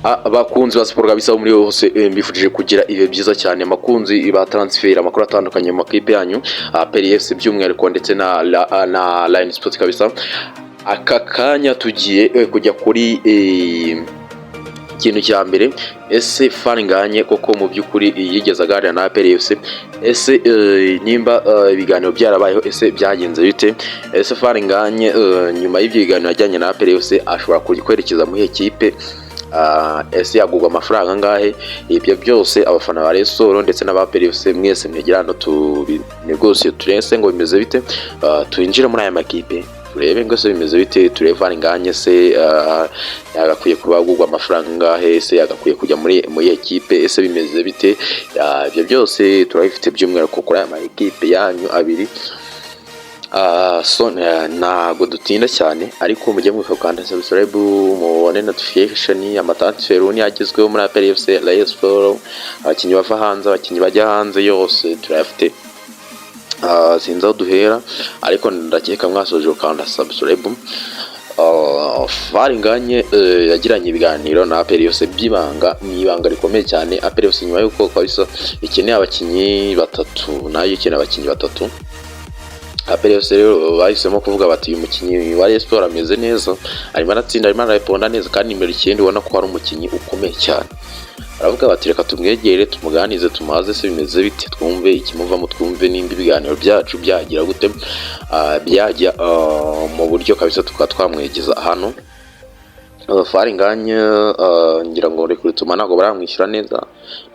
Abakunzi ba siporo kabisa bo muri hose, mbifurije kugira ibihe byiza cyane. Abakunzi ba transfer, amakuru atandukanye mu makipe yanyu, APR FC by'umwihariko ndetse na Rayon Sports kabisa. Aka kanya tugiye kujya kuri ikintu cya mbere: ese Fall Ngagne koko mu by'ukuri yigeze aganira na APR FC? Ese nimba ibiganiro byarabayeho, ese byagenze bite? Ese Fall Ngagne nyuma y'ibyo biganiro yajyanye na APR FC ashobora kwerekeza muri ekipe? Ese yagurwa amafaranga angahe? Ibyo byose abafana ba Rayon Sports ndetse n'aba APR FC mwese mwegera hano tubinegosiye, turese ngo bimeze bite. Twinjire muri aya makipe turebe ngo se bimeze bite, turebe Fall Ngagne se yagakwiye kuba agurwa amafaranga angahe, ese yagakwiye kujya muri ekipe, ese bimeze bite? Ibyo byose turabifite by'umwihariko kuri aya ma ekipe yanyu abiri. So ntabwo dutinda cyane, ariko mujye mwibuka gukanda subscribe mubone notification, amatransfer ni agezweho muri APR FC, Rayon Sports, abakinnyi bava hanze, abakinnyi bajya hanze, yose turayafite. Sinzi aho duhera, ariko ndakeka mwasoje gukanda subscribe. Fall Ngagne yagiranye ibiganiro na APR FC by'ibanga, mu ibanga rikomeye cyane. APR FC nyuma y'uko kabisa ikeneye abakinnyi batatu, nayo ikeneye abakinnyi batatu. APR FC rero bahisemo kuvuga bati: "Uyu mukinnyi wa Rayon Sports ameze neza, arimo aratsinda, arimo arareponda neza, kandi nimero 9 ubona ko ari umukinnyi ukomeye cyane." Baravuga bati: "Reka tumwegere, tumuganize, tumuhaze se bimeze bite, twumve ikimuvamo, twumve nimba ibiganiro byacu byagira gute, byajya mu buryo kabisa, tukaba twamwegeza hano." Fall Ngagne ngira ngo recruitment ntabwo baramwishyura neza,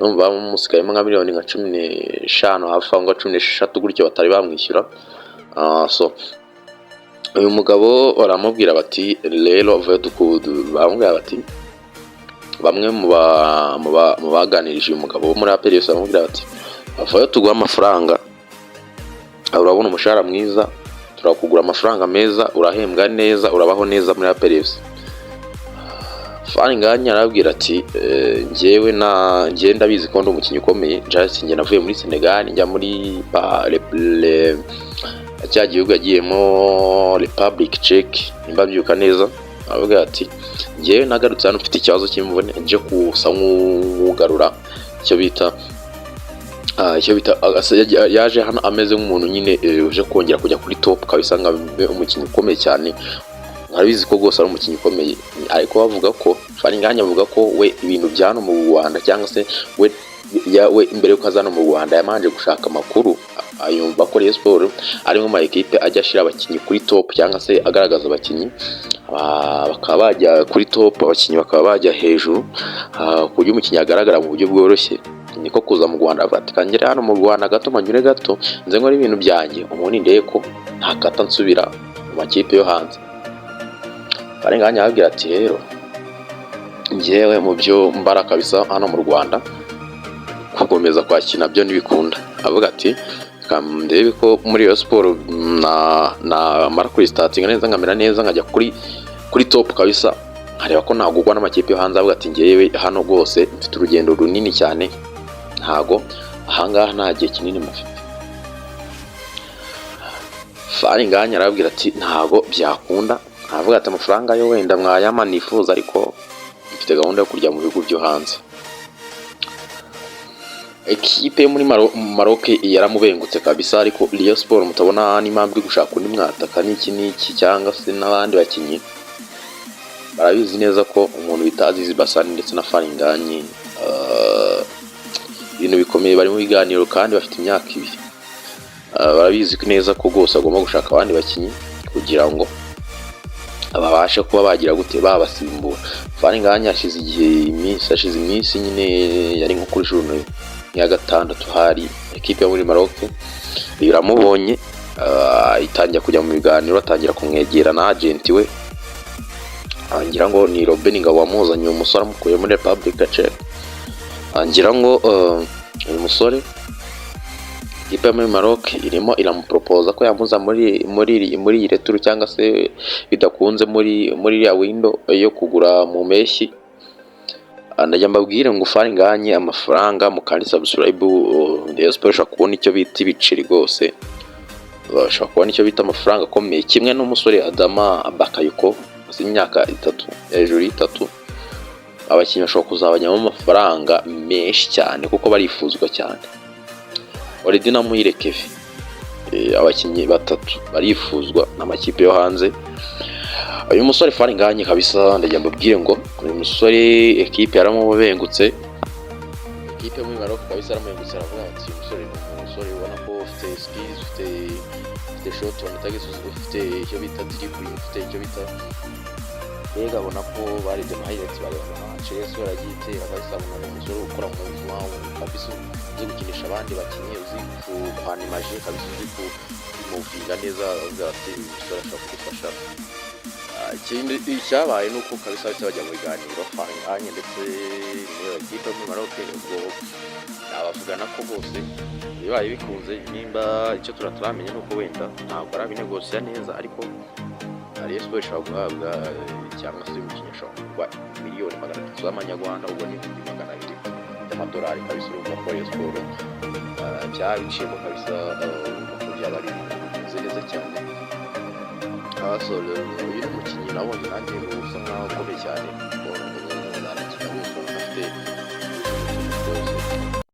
numva bamusigayemo nka miliyoni nka 15 hafi aho ngaho, 16 gutyo batari bamwishyura. So uyu mugabo baramubwira bati rero baramubwira bati, bamwe mu baganirije uyu mugabo wo muri APR yose baramubwira bati: "Vayo tuguhe amafaranga, urabona umushahara mwiza, turakugura amafaranga meza, urahembwa neza, urabaho neza muri APR FC." Fall Ngagne arabwira ati: "Njyewe na njyewe ndabizi ko ndi umukinnyi ukomeye. Just njye navuye muri Senegal njya muri cya gihugu yagiyemo, Republic Czech nimba mbyuka neza." Aravuga ati: "Njyewe nagarutse hano mfite ikibazo cy'imvune, nje kusa nk'ugarura icyo bita yaje hano ameze nk'umuntu nyine uje kongera kujya kuri top kabisa, ngo abe umukinnyi ukomeye cyane. Nkabizi ko rwose ari umukinnyi ukomeye." Ariko bavuga ko Fall Ngagne avuga ko we ibintu bya hano mu Rwanda, cyangwa se we we mbere yuko aza hano mu Rwanda yamanje gushaka amakuru, ayumva ko Rayon Sports ari mu ma ekipe ajya ashyira abakinnyi kuri top, cyangwa se agaragaza abakinnyi bakaba bajya kuri top, abakinnyi bakaba bajya hejuru, ku buryo umukinnyi agaragara mu buryo bworoshye. Niko kuza mu Rwanda avuga ati: "Kangere hano mu Rwanda gato, manyure gato, nze nkore ibintu byanjye, ubundi ndebe ko ntakata nsubira mu makipe yo hanze." Fall Ngagne arababwira ati: "Rero njyewe mu byo mbara kabisa hano mu Rwanda gukomeza kwakina byo ntibikunda." Avuga ati: "Ndebe ko muri iyo siporo namara kuri-startinga neza, nkamera neza, nkajya kuri top kabisa, nkareba ko nagurwa n'amakipe yo hanze." Avuga ati: "Ngewe hano rwose mfite urugendo runini cyane, ntago ahangaha nta gihe kinini mufite." Fall Ngagne arababwira ati: "Ntago byakunda." Aravuga ati: "Amafaranga yo wenda mwayama nifuza, ariko mfite gahunda yo kujya mu bihugu byo hanze." Ekipe yo muri Maroc yaramubengutse kabisa, ariko Rayon Sports mutabona n'impamvu iri gushaka undi mwataka n'iki n'iki cyangwa se n'abandi bakinnyi, barabizi neza ko umuntu bita Aziz Bassane ndetse na Fall Ngagne ibintu bikomeye bari mu biganiro kandi bafite imyaka 2. Barabizi neza ko rwose agomba gushaka abandi bakinnyi kugira ngo babashe kuba bagira gute, babasimbura. Fall Ngagne hashize igihe, iminsi hashize iminsi nyine, yari nko kuri journée ya gatandatu, hari ekipe yo muri Maroc iramubonye, itangira kujya mu biganiro, atangira kumwegera na agent we, ngira ngo ni Robin Ngabo wamuzanye uwo musore amukuye muri Republic Czech. Ngira ngo uyu musore ikipe yo muri Maroc irimo iramupropoza ko yamuza muri iyi retour, cyangwa se bidakunze muri iriya window yo kugura mu mpeshyi. Ndajya mbabwire ngo Fall Ngagne amafaranga, mukandi subscribe. Rayon Sports ishobora kubona icyo bita ibiceri rwose, bashobora kubona icyo bita amafaranga akomeye, kimwe n'umusore Adama Bakayoko umaze imyaka 3, hejuru y'itatu. Abakinnyi bashobora kuzabajyamo amafaranga menshi cyane kuko barifuzwa cyane. Already na Muhire Kevin, abakinnyi batatu barifuzwa n'amakipe yo hanze. Uyu musore Fall Ngagne kabisa, ndagira mbabwire ngo uyu musore ekipe yaramubengutse, ekipe muri Maroc kabisa yaramubengutse. Aravuga ati: "Uyu musore ni umusore ubona ko ufite skills, ufite shot on target, ufite icyo bita dribbling, ufite icyo bita mbega." Abona ko barebye ama highlights, bareba ama match Rayon yaragiye itera kabisa, abona ni umusore ukora mouvement kabisa, uzi gukinisha abandi bakinnyi, uzi kwanimaje kabisa, uzi kumovinga neza. Aravuga ati: "Uyu musore ashobora kudufasha." Ikindi icyabaye ni uko kabisa bahise bajya mu biganiro, Fall Ngagne ndetse n'iyo ekipe yo muri Maroc. Ubwo nabavugana ko rwose bibaye bikunze, nimba icyo turataramenya ni uko wenda ntabwo arabinegosiya neza, ariko Rayon Sports ishobora guhabwa cyangwa se umukinnyi ashobora kugurwa miliyoni 300 z'amanyarwanda, ubwo ni 200,000 by'amadolari kabisa. Urumva ko Rayon Sports byaba biciyemo kabisa, urumva ko byaba ari ibintu bimeze neza cyane. So uyu ni umukinnyi nabonye nanjye usa nkaho ukomeye cyane.